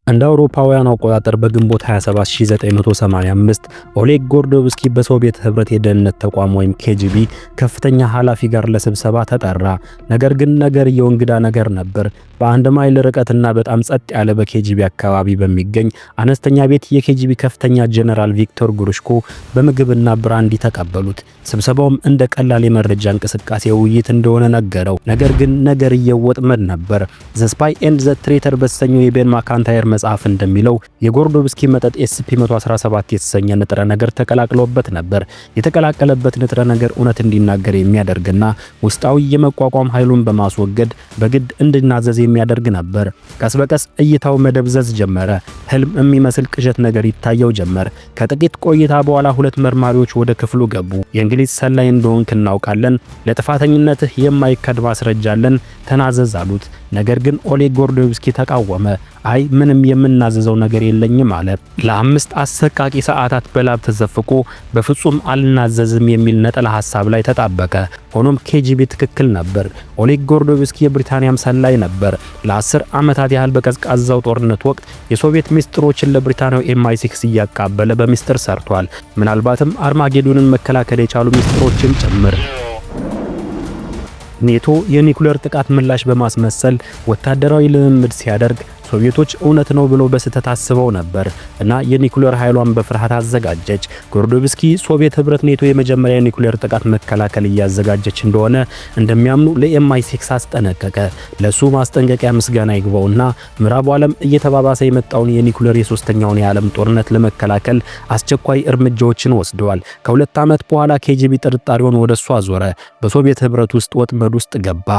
እንደ አውሮፓውያኑ አቆጣጠር በግንቦት 27 1985 ኦሌግ ጎርዶቭስኪ በሶቪየት ህብረት የደህንነት ተቋም ወይም ኬጂቢ ከፍተኛ ኃላፊ ጋር ለስብሰባ ተጠራ። ነገር ግን ነገርየው እንግዳ ነገር ነበር። በ1 ማይል ርቀትና በጣም ጸጥ ያለ በኬጂቢ አካባቢ በሚገኝ አነስተኛ ቤት የኬጂቢ ከፍተኛ ጀነራል ቪክቶር ግሩሽኮ በምግብና ብራንዲ ተቀበሉት። ስብሰባውም እንደ ቀላል የመረጃ እንቅስቃሴ ውይይት እንደሆነ ነገረው። ነገር ግን ነገርየው ወጥመድ ነበር። The Spy and the Traitor በተሰኘው የቤን ማካንታየር መጽሐፍ እንደሚለው የጎርዶቭስኪ መጠጥ SP 117 የተሰኘ ንጥረ ነገር ተቀላቅሎበት ነበር። የተቀላቀለበት ንጥረ ነገር እውነት እንዲናገር የሚያደርግና ውስጣዊ የመቋቋም ኃይሉን በማስወገድ በግድ እንዲናዘዝ የሚያደርግ ነበር። ቀስ በቀስ እይታው መደብዘዝ ጀመረ። ህልም የሚመስል ቅዠት ነገር ይታየው ጀመር። ከጥቂት ቆይታ በኋላ ሁለት መርማሪዎች ወደ ክፍሉ ገቡ። "የእንግሊዝ ሰላይ እንደሆንክ እናውቃለን፣ ለጥፋተኝነትህ የማይካድ ማስረጃ አለን፣ ተናዘዝ" አሉት። ነገር ግን ኦሌግ ጎርዶቭስኪ ተቃወመ። "አይ፣ ምንም የምናዘዘው ነገር የለኝም" አለ። ለ5 አሰቃቂ ሰዓታት በላብ ተዘፍቆ በፍጹም አልናዘዝም የሚል ነጠላ ሐሳብ ላይ ተጣበቀ። ሆኖም ኬጂቢ ትክክል ነበር። ኦሌግ ጎርዶቭስኪ የብሪታንያም ሰላይ ነበር። ለ10 ዓመታት ያህል በቀዝቃዛው ጦርነት ወቅት የሶቪየት ሚስጥሮችን ለብሪታንያው ኤምአይ6 እያቃበለ በሚስጥር ሰርቷል። ምናልባትም አርማጌዶንን መከላከል የቻሉ ሚስጥሮችን ጭምር። ኔቶ የኒኩሌር ጥቃት ምላሽ በማስመሰል ወታደራዊ ልምምድ ሲያደርግ ሶቪየቶች እውነት ነው ብለው በስህተት አስበው ነበር እና የኒኩሌር ኃይሏን በፍርሃት አዘጋጀች። ጎርዶቭስኪ ሶቪየት ህብረት ኔቶ የመጀመሪያ የኒኩሌር ጥቃት መከላከል እያዘጋጀች እንደሆነ እንደሚያምኑ ለኤምአይ6 አስጠነቀቀ። ለሱ ማስጠንቀቂያ ምስጋና ይግባውና ምዕራቡ ዓለም እየተባባሰ የመጣውን የኒኩሌር የሶስተኛውን የዓለም ጦርነት ለመከላከል አስቸኳይ እርምጃዎችን ወስደዋል። ከ2 ዓመት በኋላ ኬጂቢ ጥርጣሬውን ወደ እሱ አዞረ። በሶቪየት ህብረት ውስጥ ወጥመድ ውስጥ ገባ።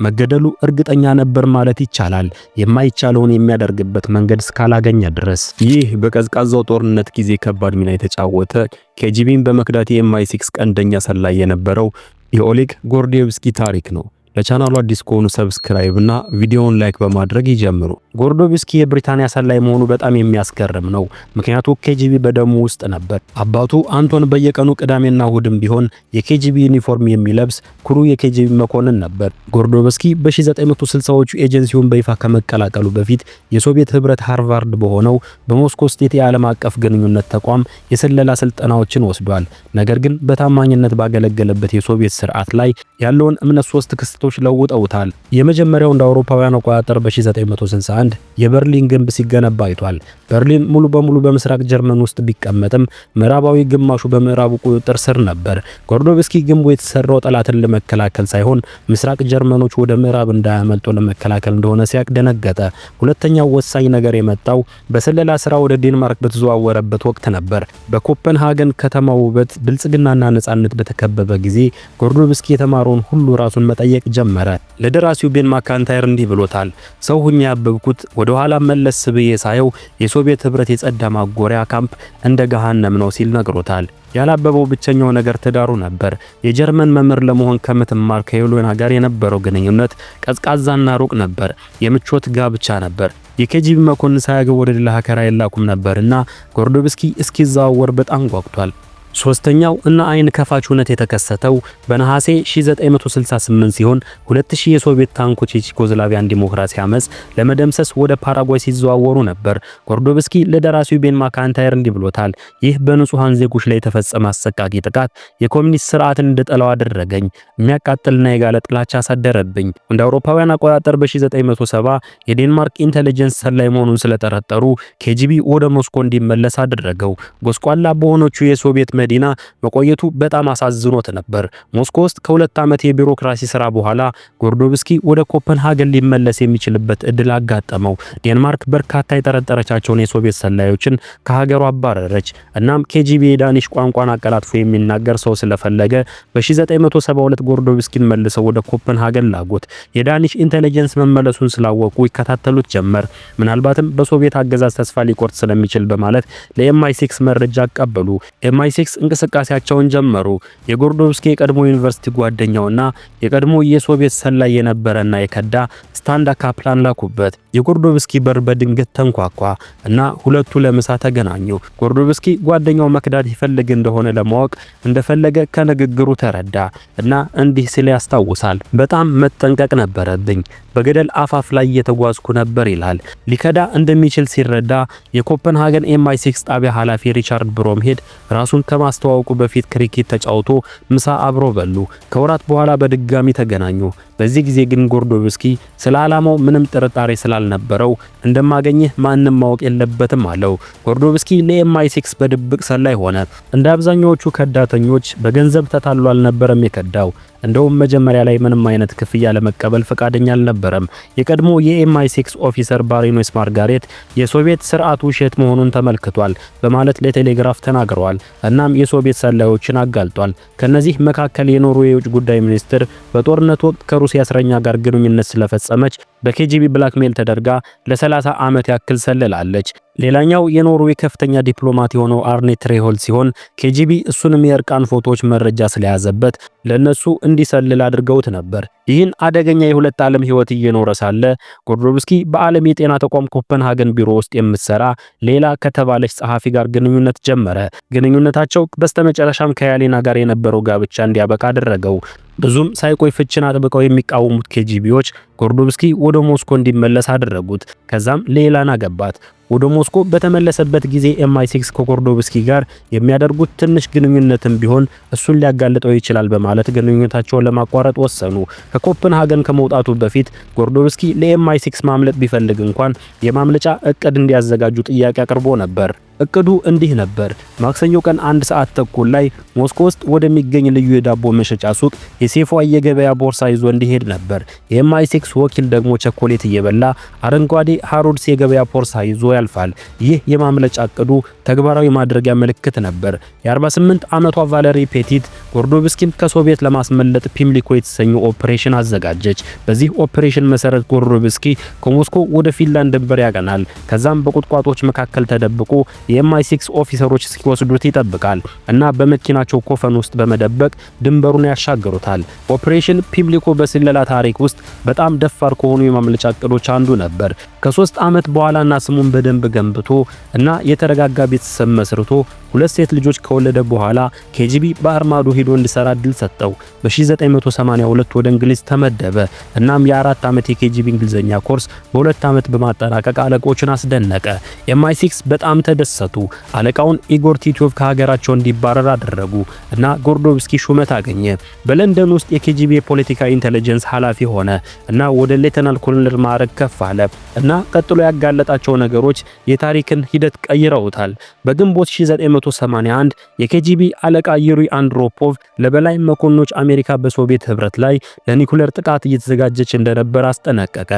መገደሉ እርግጠኛ ነበር ማለት ይቻላል፣ የማይቻለውን የሚያደርግበት መንገድ እስካላገኘ ድረስ። ይህ በቀዝቃዛው ጦርነት ጊዜ ከባድ ሚና የተጫወተ፣ ኬጂቢን በመክዳት የኤምአይ6 ቀንደኛ ሰላይ የነበረው የኦሌግ ጎርዲየቭስኪ ታሪክ ነው። ለቻናሉ አዲስ ከሆኑ subscribe እና ቪዲዮውን like በማድረግ ይጀምሩ። ጎርዶቭስኪ የብሪታንያ ሰላይ መሆኑ በጣም የሚያስገርም ነው። ምክንያቱ ኬጂቢ በደሙ ውስጥ ነበር። አባቱ አንቶን በየቀኑ ቅዳሜና እሁድም ቢሆን የኬጂቢ ዩኒፎርም የሚለብስ ኩሩ የኬጂቢ መኮንን ነበር። ጎርዶቭስኪ በ1960ዎቹ ኤጀንሲውን በይፋ ከመቀላቀሉ በፊት የሶቪየት ህብረት ሃርቫርድ በሆነው በሞስኮ ስቴት የዓለም አቀፍ ግንኙነት ተቋም የስለላ ስልጠናዎችን ወስዷል። ነገር ግን በታማኝነት ባገለገለበት የሶቪየት ስርዓት ላይ ያለውን እምነት ሶስት ክስተቶች ለውጠውታል። የመጀመሪያው እንደ አውሮፓውያን አቆጣጠር በ1961 የበርሊን ግንብ ሲገነባ አይቷል። በርሊን ሙሉ በሙሉ በምስራቅ ጀርመን ውስጥ ቢቀመጥም ምዕራባዊ ግማሹ በምዕራቡ ቁጥጥር ስር ነበር። ጎርዶቭስኪ ግንቡ የተሰራው ጠላትን ለመከላከል ሳይሆን ምስራቅ ጀርመኖች ወደ ምዕራብ እንዳያመልጡ ለመከላከል እንደሆነ ሲያቅ ደነገጠ። ሁለተኛው ወሳኝ ነገር የመጣው በስለላ ስራ ወደ ዴንማርክ በተዘዋወረበት ወቅት ነበር። በኮፐንሃገን ከተማ ውበት፣ ብልጽግናና ነጻነት በተከበበ ጊዜ ጎርዶቭስኪ የተማረውን ሁሉ ራሱን መጠየቅ ጀመረ። ለደራሲው ቤን ማካንታየር እንዲህ ብሎታል። "ሰው ሁኜ ያበብኩት ወደ ኋላ መለስ ብዬ ሳየው የሶቪየት ህብረት የጸዳ ማጎሪያ ካምፕ እንደ ገሃነም ነው" ሲል ነግሮታል። ያላበበው ብቸኛው ነገር ትዳሩ ነበር። የጀርመን መምህር ለመሆን ከምትማር ከዮሎና ጋር የነበረው ግንኙነት ቀዝቃዛና ሩቅ ነበር። የምቾት ጋብቻ ነበር። የኬጂቢ መኮንን ሳያገቡ ወደ ሌላ ሀገር አይላኩም ነበርና ጎርዶቭስኪ እስኪዘዋወር በጣም ጓጉቷል። ሶስተኛው እና አይን ከፋች እውነት የተከሰተው በነሐሴ 1968 ሲሆን 2000 የሶቪየት ታንኮች የቼኮስሎቫኪያን ዲሞክራሲ አመጽ ለመደምሰስ ወደ ፓራጓይ ሲዘዋወሩ ነበር። ጎርዶቭስኪ ለደራሲው ቤን ማካንታየር እንዲህ ብሎታል። "ይህ በንጹሃን ዜጎች ላይ የተፈጸመ አሰቃቂ ጥቃት የኮሚኒስት ስርዓትን እንድጠላው አደረገኝ። የሚያቃጥልና የጋለ ጥላቻ አሳደረብኝ።" እንደ አውሮፓውያን አቆጣጠር በ1970 የዴንማርክ intelligence ሰላይ መሆኑን ስለጠረጠሩ ኬጂቢ ወደ ሞስኮ እንዲመለስ አደረገው። ጎስቋላ በሆነችው የሶቪየት መዲና መቆየቱ በጣም አሳዝኖት ነበር። ሞስኮ ውስጥ ከ2 ዓመት የቢሮክራሲ ስራ በኋላ ጎርዶቭስኪ ወደ ኮፐንሃገን ሊመለስ የሚችልበት እድል አጋጠመው። ዴንማርክ በርካታ የጠረጠረቻቸውን የሶቪየት ሰላዮችን ከሀገሯ አባረረች። እናም ኬጂቢ የዳኒሽ ቋንቋን አቀላጥፎ የሚናገር ሰው ስለፈለገ በ1972 ጎርዶቭስኪን መልሰው ወደ ኮፐንሃገን ላኩት። የዳኒሽ intelligence መመለሱን ስላወቁ ይከታተሉት ጀመር። ምናልባትም በሶቪየት አገዛዝ ተስፋ ሊቆርጥ ስለሚችል በማለት ለኤምአይ6 መረጃ አቀበሉ። ኤምአይ6 ኤምአይ6 እንቅስቃሴያቸውን ጀመሩ። የጎርዶቭስኪ የቀድሞ ዩኒቨርሲቲ ጓደኛውና የቀድሞ የሶቪየት ሰላይ የነበረና የከዳ ስታንዳ ካፕላን ላኩበት። የጎርዶቭስኪ በር በድንገት ተንኳኳ እና ሁለቱ ለምሳ ተገናኙ። ጎርዶቭስኪ ጓደኛው መክዳት ይፈልግ እንደሆነ ለማወቅ እንደፈለገ ከንግግሩ ተረዳ እና እንዲህ ሲል ያስታውሳል። በጣም መጠንቀቅ ነበረብኝ። በገደል አፋፍ ላይ እየተጓዝኩ ነበር ይላል። ሊከዳ እንደሚችል ሲረዳ የኮፐንሃገን ኤምአይ6 ጣቢያ ኃላፊ ሪቻርድ ብሮምሄድ ራሱን ከማስተዋወቁ በፊት ክሪኬት ተጫውቶ ምሳ አብሮ በሉ። ከወራት በኋላ በድጋሚ ተገናኙ። በዚህ ጊዜ ግን ጎርዶቭስኪ ስለ ዓላማው ምንም ጥርጣሬ ስላልነበረው እንደማገኝህ ማንም ማወቅ የለበትም አለው። ጎርዶቭስኪ ለኤምአይ6 በድብቅ ሰላይ ሆነ። እንደ አብዛኛዎቹ ከዳተኞች በገንዘብ ተታሎ አልነበረም የከዳው። እንደውም መጀመሪያ ላይ ምንም አይነት ክፍያ ለመቀበል ፈቃደኛ አልነበረም። የቀድሞ የኤምአይ6 ኦፊሰር ባሮኔስ ማርጋሬት የሶቪየት ስርዓት ውሸት መሆኑን ተመልክቷል በማለት ለቴሌግራፍ ተናግረዋል። እናም የሶቪየት ሰላዮችን አጋልጧል። ከነዚህ መካከል የኖርዌይ የውጭ ጉዳይ ሚኒስትር በጦርነት ወቅት ከሩሲያ እስረኛ ጋር ግንኙነት ስለፈጸመች በኬጂቢ blackmail ተደርጋ ለ30 ዓመት ያክል ሰልላለች። ሌላኛው የኖርዌይ ከፍተኛ ዲፕሎማት የሆነው አርኔ ትሬሆል ሲሆን ኬጂቢ እሱንም የእርቃን ፎቶዎች መረጃ ስለያዘበት ለነሱ እንዲሰልል አድርገውት ነበር። ይህን አደገኛ የሁለት ዓለም ህይወት እየኖረ ሳለ ጎርዶቭስኪ በዓለም የጤና ተቋም ኮፐንሃገን ቢሮ ውስጥ የምትሰራ ሌላ ከተባለች ጸሐፊ ጋር ግንኙነት ጀመረ። ግንኙነታቸው በስተመጨረሻም ከያሌና ጋር የነበረው ጋብቻ እንዲያበቃ አደረገው። ብዙም ሳይቆይ ፍችን አጥብቀው የሚቃወሙት ኬጂቢዎች ጎርዶቭስኪ ወደ ሞስኮ እንዲመለስ አደረጉት። ከዛም ሌላን አገባት። ወደ ሞስኮ በተመለሰበት ጊዜ ኤምአይ6 ከጎርዶቭስኪ ጋር የሚያደርጉት ትንሽ ግንኙነትም ቢሆን እሱን ሊያጋልጠው ይችላል በማለት ግንኙነታቸውን ለማቋረጥ ወሰኑ። ከኮፐንሃገን ከመውጣቱ በፊት ጎርዶቭስኪ ለኤምአይ6 ማምለጥ ቢፈልግ እንኳን የማምለጫ እቅድ እንዲያዘጋጁ ጥያቄ አቅርቦ ነበር። እቅዱ እንዲህ ነበር። ማክሰኞ ቀን 1:30 ላይ ሞስኮ ውስጥ ወደሚገኝ ልዩ የዳቦ መሸጫ ሱቅ የሴፏ የገበያ ቦርሳ ይዞ እንዲሄድ ነበር። የኤምአይ6 ወኪል ደግሞ ቸኮሌት እየበላ አረንጓዴ ሃሮድስ የገበያ ቦርሳ ይዞ ያልፋል። ይህ የማምለጫ እቅዱ ተግባራዊ ማድረጊያ ምልክት ነበር። የ48 ዓመቷ ቫለሪ ፔቲት ጎርዶቭስኪን ከሶቪየት ለማስመለጥ ፒምሊኮ የተሰኘ ኦፕሬሽን አዘጋጀች። በዚህ ኦፕሬሽን መሰረት ጎርዶቭስኪ ከሞስኮ ወደ ፊንላንድ ድንበር ያቀናል። ከዛም በቁጥቋጦዎች መካከል ተደብቆ የኤምአይ6 ኦፊሰሮች እስኪወስዱት ይጠብቃል እና በመኪናቸው ኮፈን ውስጥ በመደበቅ ድንበሩን ያሻግሩታል። ኦፕሬሽን ፒምሊኮ በስለላ ታሪክ ውስጥ በጣም ደፋር ከሆኑ የማምለጫ እቅዶች አንዱ ነበር። ከ3 ዓመት በኋላና ስሙን በደንብ ገንብቶ እና የተረጋጋ ቤተሰብ መስርቶ 2 ሴት ልጆች ከወለደ በኋላ ኬጂቢ ባህር ማዶ ሄዶ እንዲሰራ እድል ሰጠው። በ1982 ወደ እንግሊዝ ተመደበ። እናም የ4 ዓመት የኬጂቢ እንግሊዘኛ ኮርስ በ2 ዓመት በማጠናቀቅ አለቆችን አስደነቀ። ኤምአይ6 በጣም ተደሰቱ። አለቃውን ኢጎር ቲቶቭ ከሀገራቸው እንዲባረር አደረጉ እና ጎርዶቭስኪ ሹመት አገኘ። በለንደን ውስጥ የኬጂቢ የፖለቲካ intelligence ኃላፊ ሆነ እና ወደ ሌተናል ኮሎኔል ማዕረግ ከፍ አለ እና ቀጥሎ ያጋለጣቸው ነገሮች የታሪክን ሂደት ቀይረውታል። በግንቦት 1981 የኬጂቢ አለቃ ዩሪ አንድሮፖቭ ለበላይ መኮንኖች አሜሪካ በሶቪየት ህብረት ላይ ለኒኩሌር ጥቃት እየተዘጋጀች እንደነበር አስጠነቀቀ።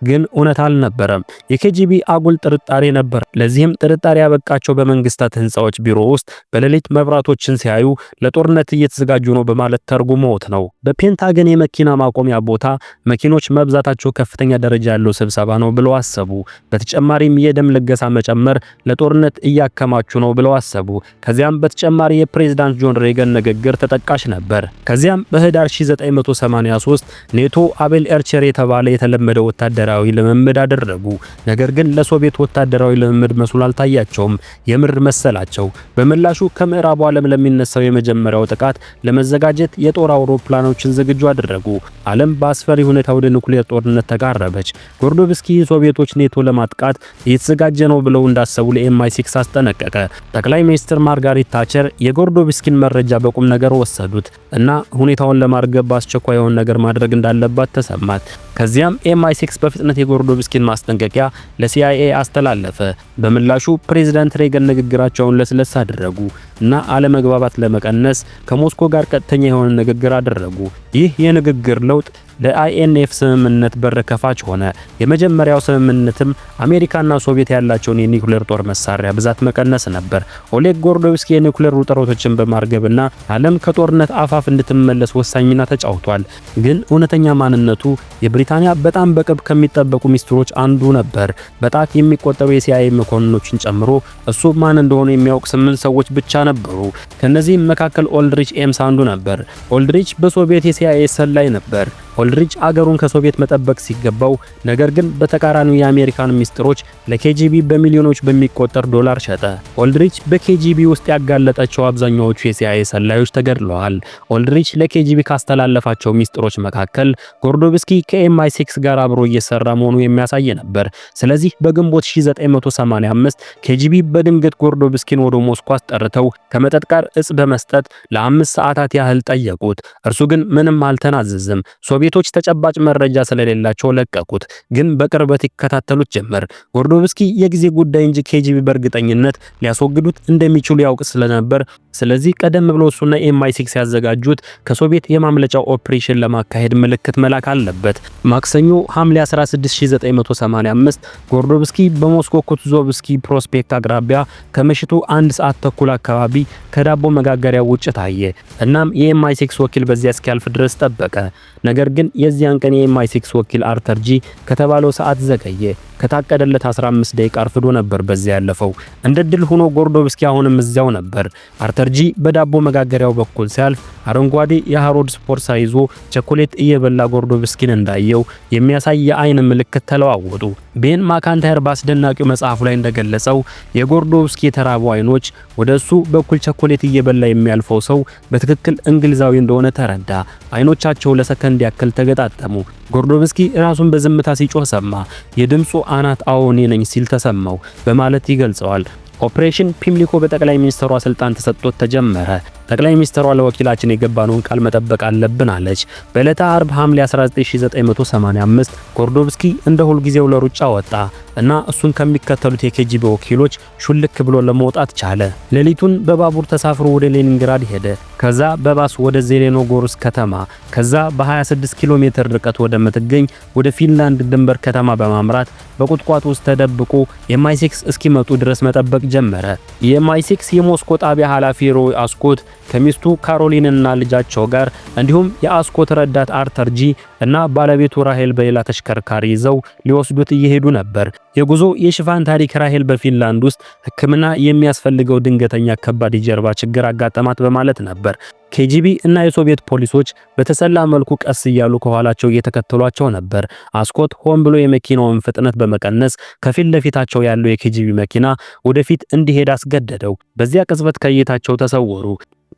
ግን እውነት አልነበረም። የኬጂቢ አጉል ጥርጣሬ ነበር። ለዚህም ጥርጣሬ ያበቃቸው በመንግስታት ህንፃዎች ቢሮ ውስጥ በሌሊት መብራቶችን ሲያዩ ለጦርነት እየተዘጋጁ ነው በማለት ተርጉመውት ነው። በፔንታገን የመኪና ማቆሚያ ቦታ መኪኖች መብዛታቸው ከፍተኛ ደረጃ ያለው ስብሰባ ነው ብለው አሰቡ። በተጨማሪም የደም ልገሳ መጨመር ለጦርነት እያከማቹ ነው ብለው አሰቡ። ከዚያም በተጨማሪ የፕሬዝዳንት ጆን ሬገን ንግግር ተጠቃሽ ነበር። ከዚያም በህዳር 1983 ኔቶ አቤል ኤርቸር የተባለ የተለመደ ወታደራዊ ልምምድ አደረጉ። ነገር ግን ለሶቪየት ወታደራዊ ልምምድ መስሎ አልታያቸውም፣ የምር መሰላቸው። በምላሹ ከምዕራቡ ዓለም ለሚነሳው የመጀመሪያው ጥቃት ለመዘጋጀት የጦር አውሮፕላኖችን ዝግጁ አደረጉ። ዓለም በአስፈሪ ሁኔታ ወደ ኑክሌር ጦርነት ተቃረበች። ጎርዶቭስኪ ሶቪየቶች ኔቶ ለማጥቃት እየተዘጋጀ ነው ብለው እንዳሰቡ ለኤምአይ6 አስጠነቀቀ። ጠቅላይ ሚኒስትር ማርጋሪት ታቸር የጎርዶቭስኪን መረጃ በቁም ነገር ወሰዱት እና ሁኔታውን ለማርገብ በአስቸኳይ የሆነ ነገር ማድረግ እንዳለባት ተሰማት። ከዚያም ኤምአይ6 በፍጥነት የጎርዶቭስኪን ማስጠንቀቂያ ለሲአይኤ አስተላለፈ። በምላሹ ፕሬዝዳንት ሬገን ንግግራቸውን ለስለስ አደረጉ እና አለመግባባት ለመቀነስ ከሞስኮ ጋር ቀጥተኛ የሆነ ንግግር አደረጉ። ይህ የንግግር ለውጥ ለአይኤንኤፍ ስምምነት በር ከፋች ሆነ። የመጀመሪያው ስምምነትም አሜሪካና ሶቪየት ያላቸውን የኒውክሌር ጦር መሳሪያ ብዛት መቀነስ ነበር። ኦሌግ ጎርዶቭስኪ የኒውክሌር ውጥረቶችን በማርገብና ዓለም ከጦርነት አፋፍ እንድትመለስ ወሳኝ ሚና ተጫውቷል። ግን እውነተኛ ማንነቱ የብሪታንያ በብሪታንያ በጣም በቅርብ ከሚጠበቁ ሚስጥሮች አንዱ ነበር። በጣት የሚቆጠሩ የሲአይኤ መኮንኖችን ጨምሮ እሱ ማን እንደሆነ የሚያውቅ 8 ሰዎች ብቻ ነበሩ። ከነዚህም መካከል ኦልድሪች ኤምስ አንዱ ነበር። ኦልድሪች በሶቪየት የሲአይኤ ሰላይ ነበር። ኦልድሪች አገሩን ከሶቪየት መጠበቅ ሲገባው፣ ነገር ግን በተቃራኒው የአሜሪካን ሚስጥሮች ለኬጂቢ በሚሊዮኖች በሚቆጠር ዶላር ሸጠ። ኦልድሪች በኬጂቢ ውስጥ ያጋለጣቸው አብዛኛዎቹ የሲአይኤ ሰላዮች ተገድለዋል። ኦልድሪች ለኬጂቢ ካስተላለፋቸው ሚስጥሮች መካከል ጎርዶቭስኪ ከኤምአይ6 ጋር አብሮ እየሰራ መሆኑ የሚያሳይ ነበር። ስለዚህ በግንቦት 1985 ኬጂቢ በድንገት ጎርዶቭስኪን ወደ ሞስኮ አስጠርተው ከመጠጥ ጋር እጽ በመስጠት ለ5 ሰዓታት ያህል ጠየቁት። እርሱ ግን ምንም አልተናዘዘም። ሶቪየቶች ተጨባጭ መረጃ ስለሌላቸው ለቀቁት፣ ግን በቅርበት ይከታተሉት ጀመር። ጎርዶቭስኪ የጊዜ ጉዳይ እንጂ ኬጂቢ በእርግጠኝነት ሊያስወግዱት እንደሚችሉ ያውቅ ስለነበር፣ ስለዚህ ቀደም ብሎ እሱና ኤምአይ6 ያዘጋጁት ከሶቪየት የማምለጫ ኦፕሬሽን ለማካሄድ ምልክት መላክ አለበት። ማክሰኞ ሐምሌ 16 1985 ጎርዶቭስኪ በሞስኮ ኩቱዞቭስኪ ፕሮስፔክት አቅራቢያ ከምሽቱ 1 ሰዓት ተኩል አካባቢ ከዳቦ መጋገሪያ ውጭ ታየ። እናም የኤምአይ6 ወኪል በዚያ እስኪያልፍ ድረስ ጠበቀ። ነገር ግን የዚያን ቀን የኤምአይ6 ወኪል አርተር ጂ ከተባለው ሰዓት ዘገየ። ከታቀደለት 15 ደቂቃ አርፍዶ ነበር በዚያ ያለፈው። እንደ እድል ሆኖ ጎርዶቭስኪ አሁንም እዚያው ነበር። አርተር ጂ በዳቦ መጋገሪያው በኩል ሲያልፍ አረንጓዴ የሃሮድስ ቦርሳ ይዞ ቸኮሌት እየበላ ጎርዶቭስኪን እንዳየው የሚያሳይ የአይን ምልክት ተለዋወጡ። ቤን ማካንታየር በአስደናቂው መጽሐፉ ላይ እንደገለጸው የጎርዶቭስኪ የተራቡ አይኖች ወደ እሱ በኩል ቸኮሌት እየበላ የሚያልፈው ሰው በትክክል እንግሊዛዊ እንደሆነ ተረዳ። አይኖቻቸው ለሰከንድ ያክል ተገጣጠሙ። ጎርዶቭስኪ ራሱን በዝምታ ሲጮህ ሰማ። የድምፁ አናት "አዎ፣ እኔ ነኝ" ሲል ተሰማው በማለት ይገልጸዋል። ኦፕሬሽን ፒምሊኮ በጠቅላይ ሚኒስትሯ ስልጣን ተሰጥቶት ተጀመረ። ጠቅላይ ሚኒስትሯ ለወኪላችን የገባነውን ቃል መጠበቅ አለብን አለች። በዕለተ አርብ ሐምሌ 19,1985 ጎርዶቭስኪ እንደ ሁልጊዜው ለሩጫ ወጣ እና እሱን ከሚከተሉት የኬጂቢ ወኪሎች ሹልክ ብሎ ለመውጣት ቻለ። ሌሊቱን በባቡር ተሳፍሮ ወደ ሌኒንግራድ ሄደ። ከዛ በባስ ወደ ዜሌኖጎርስክ ከተማ፣ ከዛ በ26 ኪሎ ሜትር ርቀት ወደምትገኝ ወደ ፊንላንድ ድንበር ከተማ በማምራት በቁጥቋጦ ውስጥ ተደብቆ ኤምአይ6 እስኪመጡ ድረስ መጠበቅ ጀመረ። የኤምአይ6 የሞስኮ ጣቢያ ኃላፊ ሮይ አስኮት ከሚስቱ ካሮሊንና ልጃቸው ጋር እንዲሁም የአስኮት ረዳት አርተር ጂ እና ባለቤቱ ራሄል በሌላ ተሽከርካሪ ይዘው ሊወስዱት እየሄዱ ነበር። የጉዞ የሽፋን ታሪክ ራሄል በፊንላንድ ውስጥ ሕክምና የሚያስፈልገው ድንገተኛ ከባድ የጀርባ ችግር አጋጠማት በማለት ነበር። ኬጂቢ እና የሶቪየት ፖሊሶች በተሰላ መልኩ ቀስ እያሉ ከኋላቸው እየተከተሏቸው ነበር። አስኮት ሆን ብሎ የመኪናውን ፍጥነት በመቀነስ ከፊት ለፊታቸው ያለው የኬጂቢ መኪና ወደፊት እንዲሄድ አስገደደው። በዚያ ቅጽበት ከእይታቸው ተሰወሩ።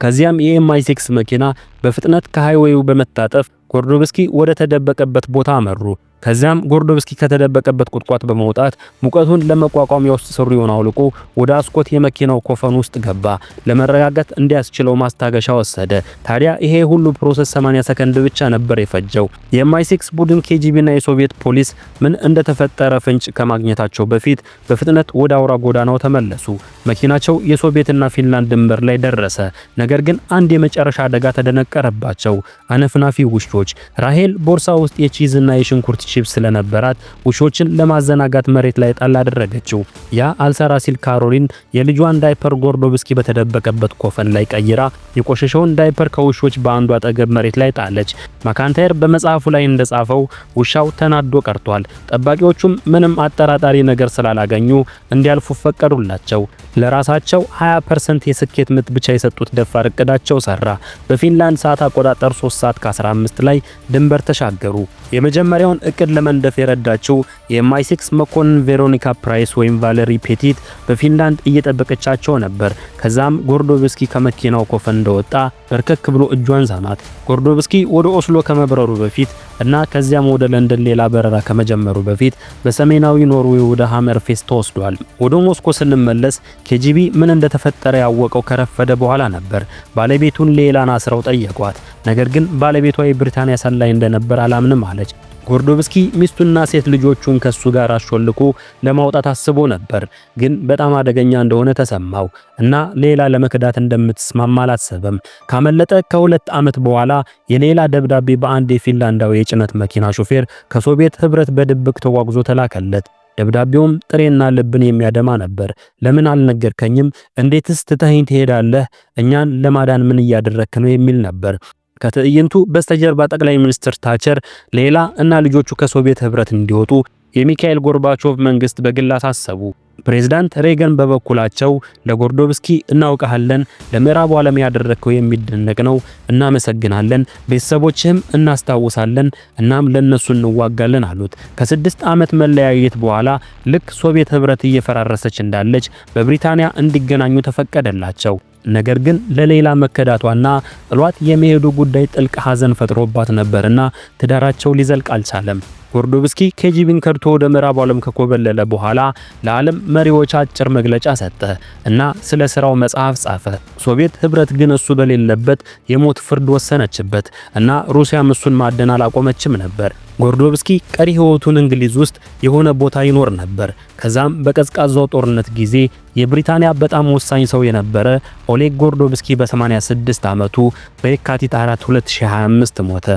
ከዚያም የኤምአይ6 መኪና በፍጥነት ከ highway ው በመታጠፍ ጎርዶቭስኪ ወደ ተደበቀበት ቦታ አመሩ። ከዚያም ጎርዶቭስኪ ከተደበቀበት ቁጥቋጦ በመውጣት ሙቀቱን ለመቋቋም የውስጥ ሱሪውን አውልቆ ወደ አስኮት የመኪናው ኮፈን ውስጥ ገባ። ለመረጋጋት እንዲያስችለው ማስታገሻ ወሰደ። ታዲያ ይሄ ሁሉ process 80 ሰከንድ ብቻ ነበር የፈጀው። የኤምአይ6 ቡድን፣ ኬጂቢ እና የሶቪየት ፖሊስ ምን እንደተፈጠረ ፍንጭ ከማግኘታቸው በፊት በፍጥነት ወደ አውራ ጎዳናው ተመለሱ። መኪናቸው የሶቪየትና ፊንላንድ ድንበር ላይ ደረሰ። ነገር ግን አንድ የመጨረሻ አደጋ ተደነቀረባቸው። አነፍናፊ ውሾች። ራሄል ቦርሳ ውስጥ የ cheese እና የሽንኩርት ቺፕስ ስለነበራት ውሾችን ለማዘናጋት መሬት ላይ ጣል አደረገችው። ያ አልሰራ ሲል ካሮሊን የልጇን ዳይፐር ጎርዶቭስኪ በተደበቀበት ኮፈን ላይ ቀይራ የቆሸሸውን ዳይፐር ከውሾች በአንዱ አጠገብ መሬት ላይ ጣለች። ማካንታየር በመጽሐፉ ላይ እንደጻፈው ውሻው ተናዶ ቀርቷል። ጠባቂዎቹም ምንም አጠራጣሪ ነገር ስላላገኙ እንዲያልፉ ፈቀዱላቸው። ለራሳቸው 20% የስኬት ምት ብቻ የሰጡት ደፋር እቅዳቸው ሰራ። በፊንላንድ ሰዓት አቆጣጠር 3 ሰዓት ከ15 ላይ ድንበር ተሻገሩ። የመጀመሪያውን እቅድ ለመንደፍ የረዳችው የኤምአይ6 መኮንን ቬሮኒካ ፕራይስ ወይም ቫለሪ ፔቲት በፊንላንድ እየጠበቀቻቸው ነበር። ከዛም ጎርዶቭስኪ ከመኪናው ኮፈን እንደወጣ በርከክ ብሎ እጇን ሳማት። ጎርዶቭስኪ ወደ ኦስሎ ከመብረሩ በፊት እና ከዚያም ወደ ለንደን ሌላ በረራ ከመጀመሩ በፊት በሰሜናዊ ኖርዌይ ወደ ሃመርፌስት ተወስዷል። ወደ ሞስኮ ስንመለስ ኬጂቢ ምን እንደተፈጠረ ያወቀው ከረፈደ በኋላ ነበር። ባለቤቱን ሌላን አስረው ጠየቋት። ነገር ግን ባለቤቷ የብሪታንያ ሰላይ እንደነበር አላምንም አለች። ጎርዶቭስኪ ሚስቱና ሴት ልጆቹን ከሱ ጋር አሾልኮ ለማውጣት አስቦ ነበር፣ ግን በጣም አደገኛ እንደሆነ ተሰማው እና ሌላ ለመክዳት እንደምትስማማ አላሰበም። ካመለጠ ከ2 ዓመት በኋላ የሌላ ደብዳቤ በአንድ የፊንላንዳዊ የጭነት መኪና ሾፌር ከሶቪየት ህብረት በድብቅ ተጓጉዞ ተላከለት። ደብዳቤውም ጥሬና ልብን የሚያደማ ነበር። "ለምን አልነገርከኝም? እንዴትስ ትተኸኝ ትሄዳለህ? እኛን ለማዳን ምን እያደረክ ነው?" የሚል ነበር። ከትዕይንቱ በስተጀርባ ጠቅላይ ሚኒስትር ታቸር ሌላ እና ልጆቹ ከሶቪየት ህብረት እንዲወጡ የሚካኤል ጎርባቾቭ መንግስት በግል አሳሰቡ። ፕሬዝዳንት ሬገን በበኩላቸው ለጎርዶቭስኪ እናውቃለን፣ ለምዕራቡ ዓለም ያደረግከው የሚደነቅ ነው፣ እናመሰግናለን፣ ቤተሰቦችህም እናስታውሳለን፣ እናም ለነሱ እንዋጋለን አሉት። ከ6 ዓመት መለያየት በኋላ ልክ ሶቪየት ህብረት እየፈራረሰች እንዳለች በብሪታንያ እንዲገናኙ ተፈቀደላቸው። ነገር ግን ለሌላ መከዳቷና ጥሏት የመሄዱ ጉዳይ ጥልቅ ሐዘን ፈጥሮባት ነበርና ትዳራቸው ሊዘልቅ አልቻለም። ጎርዶቭስኪ ኬጂቢን ከድቶ ወደ ምዕራቡ ዓለም ከኮበለለ በኋላ ለዓለም መሪዎች አጭር መግለጫ ሰጠ እና ስለ ስራው መጽሐፍ ጻፈ። ሶቪየት ህብረት ግን እሱ በሌለበት የሞት ፍርድ ወሰነችበት እና ሩሲያም እሱን ማደን አላቆመችም ነበር። ጎርዶቭስኪ ቀሪ ህይወቱን እንግሊዝ ውስጥ የሆነ ቦታ ይኖር ነበር። ከዛም በቀዝቃዛው ጦርነት ጊዜ የብሪታንያ በጣም ወሳኝ ሰው የነበረ ኦሌግ ጎርዶቭስኪ በ86 ዓመቱ በየካቲት 4 2025 ሞተ።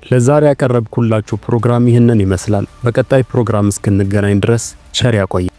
ለዛሬ ያቀረብኩላችሁ ፕሮግራም ይህንን ይመስላል። በቀጣይ ፕሮግራም እስክንገናኝ ድረስ ቸር ያቆየን።